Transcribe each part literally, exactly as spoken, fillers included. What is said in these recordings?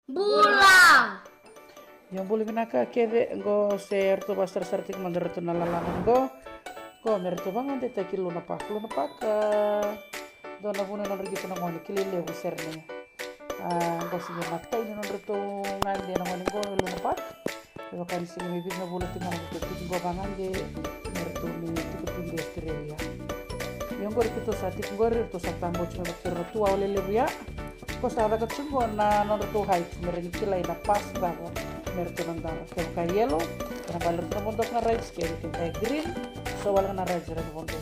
Bula. Io, bula vinaka kece. Qo se ratou vakasarasara tiko mada ratou na lalaga qo. Qo me ratou vagadeitaki Luna Park. Luna Park, a, dua na vanua nodra qito na gone, kilai levu sara ni. A, qo se qai matai ni nodratou gade na gone qo e Luna Park. Me vaka ni se qai mai vica na vula tiko ga na nodratou tiko qo vagade, me ratou ni tiko tu qi Australia. Io, qori keitou sa tiko qori, ratou sa taboti me vaka na tu awa lelevu ya. Ko sa caka tiko qo na nodratou height, me ra ni kilai na pass cava me ratou na dara. Kevaka e yellow, ena bale ratou na vodo ga rides, kevaka e green, so wale ga na rides era na vodo.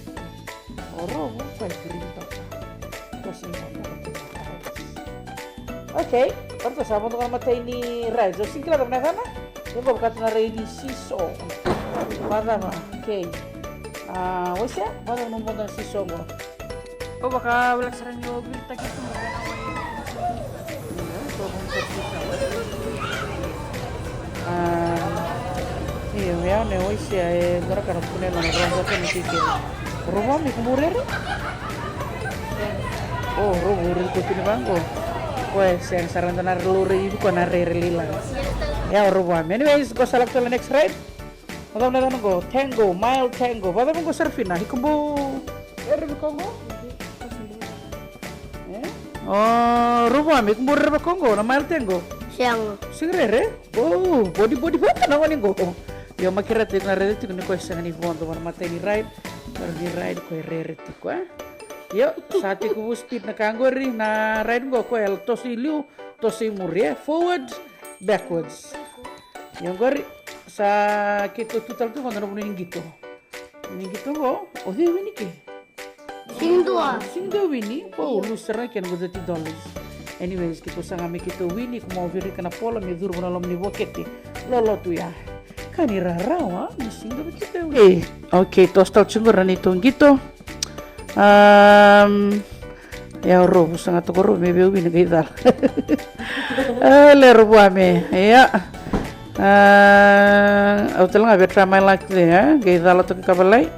O Rovu, ko e green toka. Ko sega ni vodo ga na rides. Okay, o ratou sa vodo ga na matai ni rides. O sega ni kila cava na yacana? Io, qo vakatu na rai ni seesaw. Vacava? Okay. A, o se, vacava na vodo na seesaw qo? O vaka, vaka sara ni o viritaki tu mo vena wai. A, io, ya ne o isi e dua na ka na kune na rogo tu ni kike. Rogo mi kumurere. O, rogo uri ko tini vango. Ko e sega sara da na lori ivi ko na rere lila. Ya, rogo mi. Anyways, ko sa lako tale next ride. Vacava na yacana qo? Tango, Mile Tango. Vacava qo Sarafina? Iko bau rere vakaoqo? E? O, Rovoami, iko bau rere vakaoqo na Mile Tango? Sega. Sega rere? O, bodi bodi vata na gone qo. Io, Makereta iko na rere tiko ni koya sega ni vodo vana matai ni ride. Vana ni ride koya rere tiko, e? Io, sa tekivu speed na ka qori, na ride qo koya e toso i liu, toso i muri, e? Forward, backwards. Io qori, sa keitou tu tale tu qo na vanua ni qito. Ni qito qo, o cei wini ke? Sega dua. Sega dua wini, o lusi sara ga kena qo thirty dollars. Anyways, keitou saga me keitou wini, ko mo virika na polo me curu vua na loma ni vokete. Lolo tu ya. Ka ni rarawa, ni sega dua wini. Ei, okay, toso tale tu qori na neitou qito. Am, ia o Rovu, sa ga toka o Rovu me vei au wini qai cala. A, le Rovoami, ia. A, au tale ga vei try my luck there, e? Qai cala toka ka valai.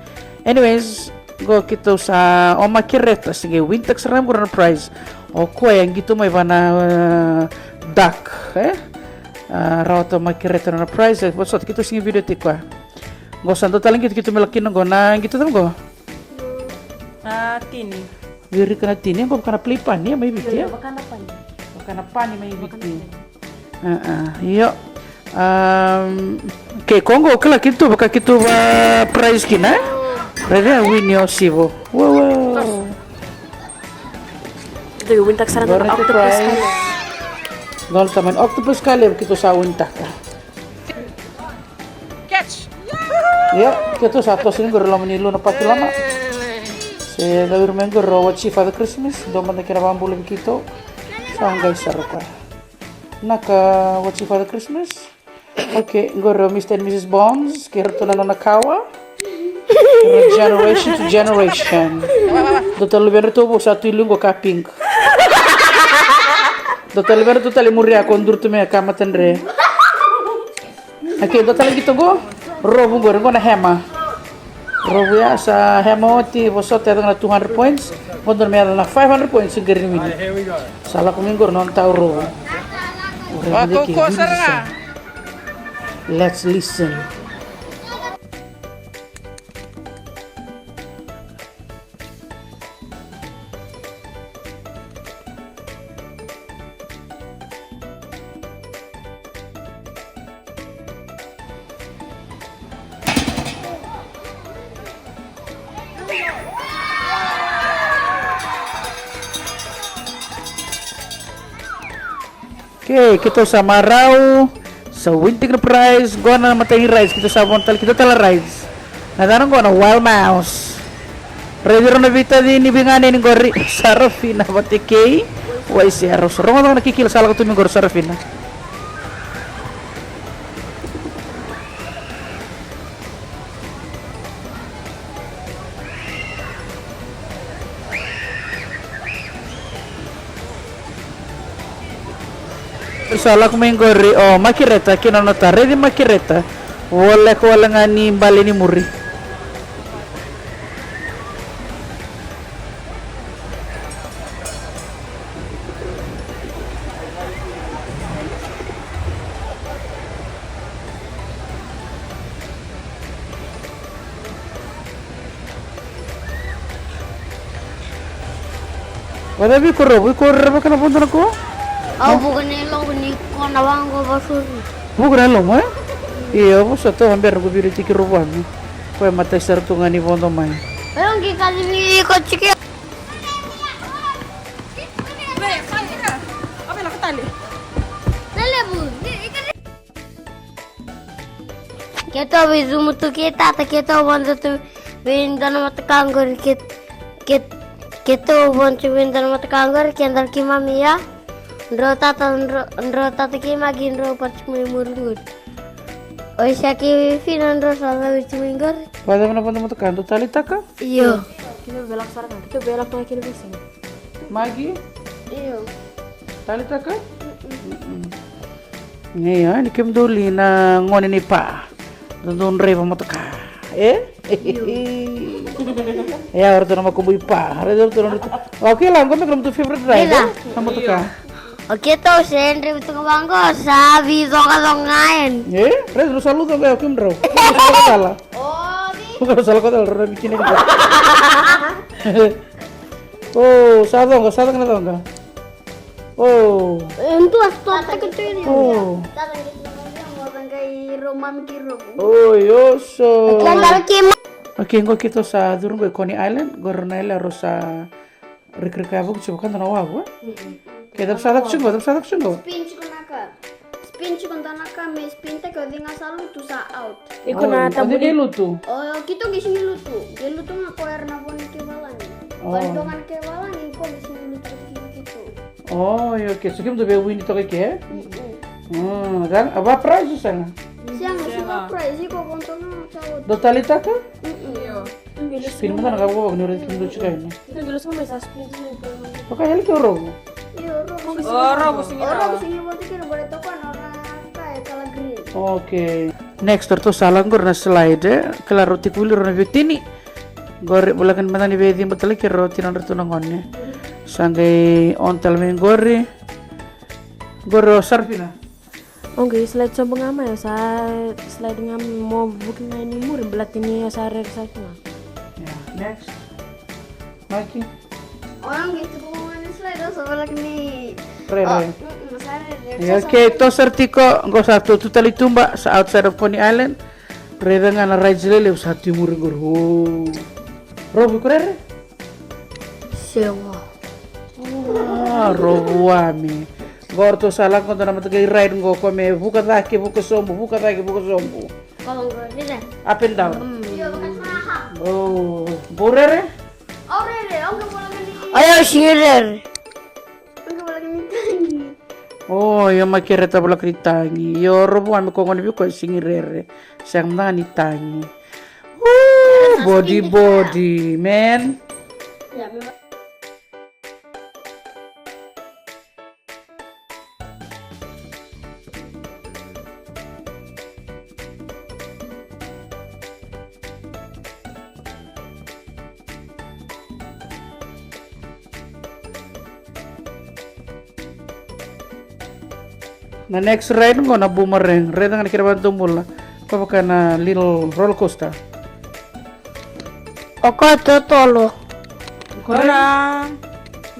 Anyways, qo keitou sa, o Makereta, se qai wintaka sara ga qori na prize. O koya e qito mai vana, e, duck, e? A, rawata o Makereta na prize, e, vosota keitou sega video tiko, e? Qo sa dua tale qito keitou me lako kina qo, na qito cava qo? A, tini. Virika na tini, qo vaka na play pani, e, mai Viti, e? Io, vaka na pani. Vaka na pani mai Viti. A, a, io. Am, okay, ko qo, kila keitou, vaka keitou va prize kina, e? Raica, wini o Sivo. Wow, wow. Keitou wintaka sara na octopus ka levu. Dua na tamani octopus ka levu keitou sa wintaka. Catch! Ia, keitou sa toso ni qori loma ni Luna Park i loma. Se cau ira mai qori o Wachi Father Christmas, dua mada kena vakabula vei keitou. Sa qai sara koya. Naka Wachi Father Christmas. Okay, qori o Mister and Missus Bonds, kei ratou na nona kawa. Generation to generation. Dua tale luvedratou vou sa tu i liu qo ka pink. Dua tale luvedratou tale i muri ya ko duru tu me ka matadre. Okay, dua tale qito qo. Rovu qori, qo na hema. Rovu ya sa hema oti, vosota e yaco ga na two hundred points. Qo dua me yaco na five hundred points, qori ni wini. Sa lako mai qori nona tau Rovu. Let's listen. Okay, keitou sa marau, sa win tiko na prize, qo na matai ni rides, keitou sa vona tale, keitou tale rides. Na cana qo na Wild Mouse. Raici rau na veitacini veiganeni qori, Sarafina vata kei Waisea, rau sa rogoca na kikila sa lako tu mai qori Sarafina. Sa lako mai qori o Makereta kei na nona ta, raici Makereta. Voleka wale ga ni bale ni muri. Vacava iko Rovu, iko rerevaka na vodo na ko? Au vuka na ilomu ni ko na waqa vasuri. Vuka na ilomu, e? Io, au vosa toka bera ko viri tiki Rovu ami. Ko e matai sara tu ga ni vodo mai. Io, qi kacivi iko tiki. Keitou veicumu tu kei tata, keitou vodo tu vei dua na mataka qori, kei, kei, keitou vodo tu vei dua na mataka qori, kei dua na keimami ya. Drau tata, drau, drau tata kei Maki, drau pati mai muri qori. Oi sa kei Fina, drau sa cavuti mai qori. Vacava na vodo mataka, dou talitaka? Io. Keitou velaka sara ga, keitou velaka ga kina vei sega. Maki? Io. Talitaka? Mm-mm. Ia, ni kemudou li na gone ni pa. Dodou draiva motoka. E? Ia, o ratou na makubu i pa. Raica o ratou na ratou. O kila, qo me kemudou favorite driver. Na motoka. O keitou se draiva tu ga vaqo, sa vicoqacoqa ga yani. E? Raica, rau sa luca ga, o kemudrau. Rau sa luca ga. Rau sa luca ga, rau na vitina ga. O, sa coqa, sa coqa na coqa. O. E dua stop taka tu yani. O. Oi, oso. Keda kima. Okay, qo keitou sa curu qo i Coney Island, qo rau na yalewa rau sa rikirika yavu tiko vaka dua na wavu, e? Mm-mm. Ke cava sa caka tiko qo, cava sa caka tiko qo? Spin tiko na ka. Spin tiko dua na ka me spin taki o cei ga sa lutu sa out. Iko na tabu ni lutu. O, keitou qai sega ni lutu. Qai lutu ga ko era na vo ni kaivalagi. O. Ko era na vo ni kaivalagi, ko qai sega ni lutu vata kei keitou. O, io, okay. So kemudou via wini toka i ke? Mm-mm. Mm, a va prize o sega? Sega, sega prize, iko vodo ga sa out. Dou talitaka? Mm-mm. Io. Spin mada na ka vovoko ni raici kemudou tiko yani. Vaka yali ke o Rovu. Io, Rovu. O Rovu sega ni rawa. Okay. Next, o ratou sa lako qori na slide, e. Kila rau tiko voli rau na veitini. Qori, voleka ni mada ni veiciba tale kei rau tinadratou na gone. Sa qai on tale mai qori. Qori o Sarafina. Okay, slide sobu ga mai, sa slide ga mo vuki ga ni muri, baleta ni sa rere sara tu ga. Yeah, next. Maki. O, okay, tu ga ni slide, sa voleka ni rere. O, mm, mm, sa rere. Yeah, okay, tu sara tiko, qo sa tu, tu tale i tuba, sa outside of Coney Island. Raica ga na rides lelevu sa tu i muri qori. O. Rovu, iko rere? Sega. A, Rovu ami. Qo ratou sa lako dua na mataqali ride qo, ko me vuka cake, vuka sobu, vuka cake, vuka sobu. Up and down. Mm. O, bau rere? Au rere, au qai voleka ni. Ai, au sega ni rere. Au qai voleka ni tagi. O, io, makereta voleka ni tagi. Io, Rovu ami, ko gone vei koya sega ni rere. Sega mada ga ni tagi. Ooh, body, body, man. Na next ride qo na boomerang. Raica ga na kena vakadomobula. Ko vaka na little roller coaster. O koya totolo. Ko na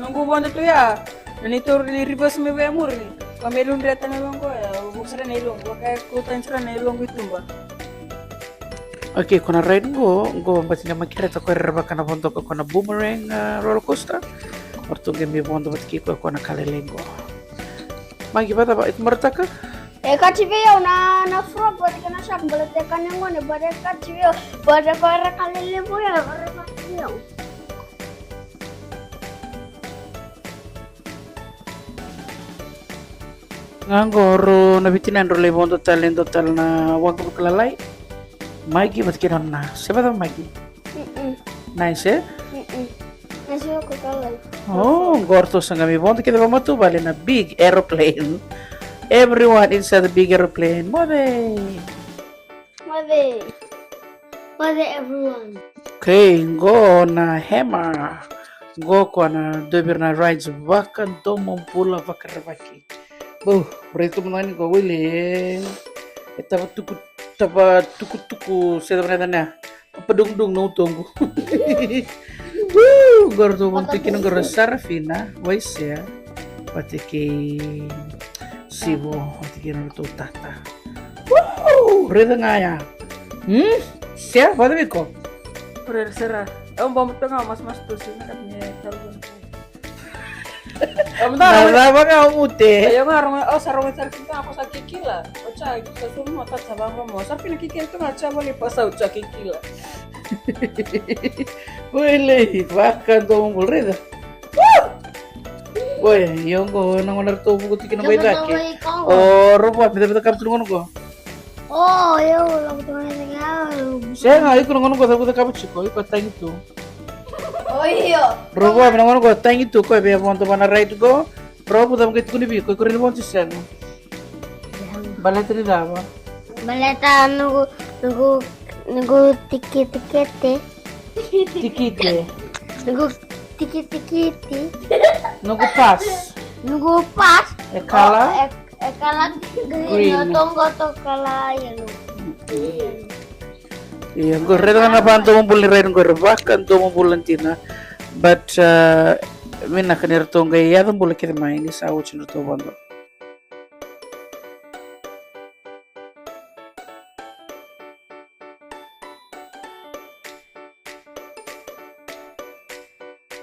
noqu vodo tu ya. Na neitou reverse mai vei muri. Ko me ludre tale mai vaqo ya. Vuka sara na iloqu. Vaka e kauta sara na iloqu i tuba. Okay, ko na ride qo, qo bati na makereta ko rerevaka na vodoka ko na boomerang, ah, roller coaster. O ratou qai mai vodo vata kei koya ko na ka lailai qo. Maki, vacava, iko marautaka? E kati vei au na, na frog vata kei na shark, baleta e ka ni gone, baleta e kati vei au, baleta ko era ka lelevu ya, era kati vei au. Ga qo rau na vitina drau lai vodo tale, dua tale na waqa vakalalai. Maki vata kei na nona, se vacava Maki? Mm-mm. Nice, e? Mm-mm. Nice waqa vakalalai. O, qo ratou sa qai mai vodo kece vakamatavuvale na big aeroplane. Everyone inside the big aeroplane. Moce. Moce. Moce everyone. Okay, qo na hammer. Qo ko na dua vei ira na rides vakadomobula vakarerevaki. Bau, raica tu mada ga ni qo, wele. E tava tuku, tava tukutuku, se cava na yacana ya. Papadugudug na utoqu. Woo, Qo ratou vodo tiko kina qo o Sarafina, Waisea vata kei Sivo, vata kei na ratou tata. Wow! Raica ga ya. Hmm? Sea, vata vei iko. Raica sara. Au bobo tu ga, mas mas tu sina ka me talu. Na cava ga o Mute? Io ga rogo, au sa rogo sara kina ko sa kikila. O ca, sa suru mo tata sa vaqo mo. Sa fina kikila tu ga ca voli pa sa o ca kikila. Oi lei, vakadomobula raica. Oi, io qo na gone ratou vuku tiko na mai cake. O Rovoa, me cava cakava tu na gone qo? O, io, lako tu na cake. Sega, iko na gone qo cava cakava tiko, iko tagi tu. O, io. Rovoa, me na gone qo tagi tu, ko e via vodo vana ride qo. Rovoa, cava qai tukuni vei iko, iko rawa ni vodo se sega? Baleta ni cava? Baleta noqu, noqu, noqu tikitikete. Tikite. Noqu tikitikiti. Noqu pass. Noqu pass. E kala? O, e, e kala green. Green. O toqo toka kala yellow. Ia, qo raica ga na vakadomobula ni raica qo, ra vakadomobula dina. But, uh, vinaka ni ratou qai yaco bula kece mai ni sa oti na ratou vodo.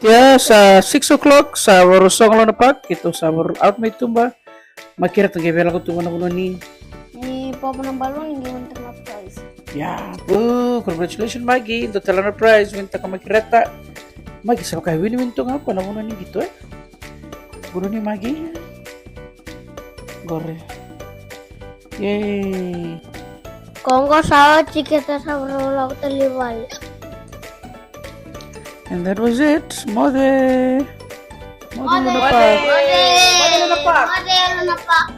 Ia sa six o'clock, sa vakarau sogo lo na park, keitou sa vakarau out mai tuba. Makireta qai via lako tuba na vanua ni. Ni pop na balloon, qai win taka na prize. Ia, bu, congratulations Magi, dua tale na prize, win taka Makireta. Magi sa vaka win win tu ga ko na vanua ni qito, e? Vanua ni Magi. Qori. Yay. Ko qo sa oti, keitou sa vakarau lako tale i vale. And that was it. Moce. Moce Luna Park. Moce Luna Park. Moce Luna Park.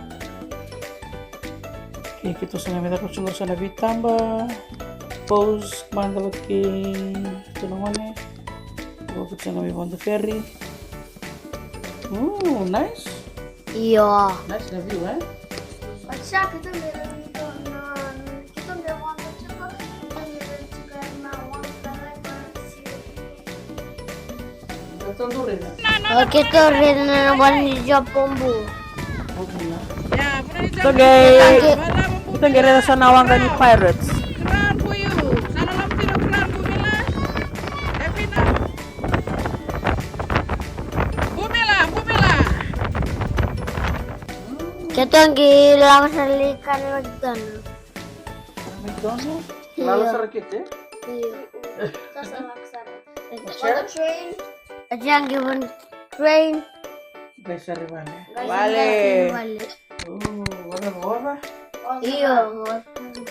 Okay, keitou sa na mai caka tiko qori sa na veitaba. Pose mada vata kei tu na gone. Qo keitou sa na mai vodo ferry. Ooh, nice. Io. Nice na view, e? O keitou raica na vanua ni Japan bu. Keitou qai, keitou qai raica sa na waqa ni Pirates. Bumila, bumila. Keitou qai lako sara lai kana McDonald's. McDonald's? Io. Lala sara keitou? Io. Sa sa lako sara. Chair? Train. A jang given train. Qai sara i vale. Vale. Vale. Oh, vale, vale. Io.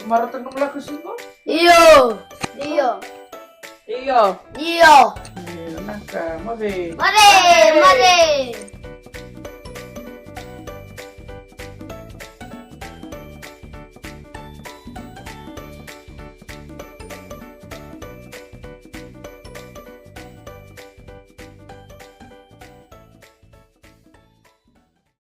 Marata nomu lako siko? Io. Io. Io. Io. Io, naka, mave. Mave, mave.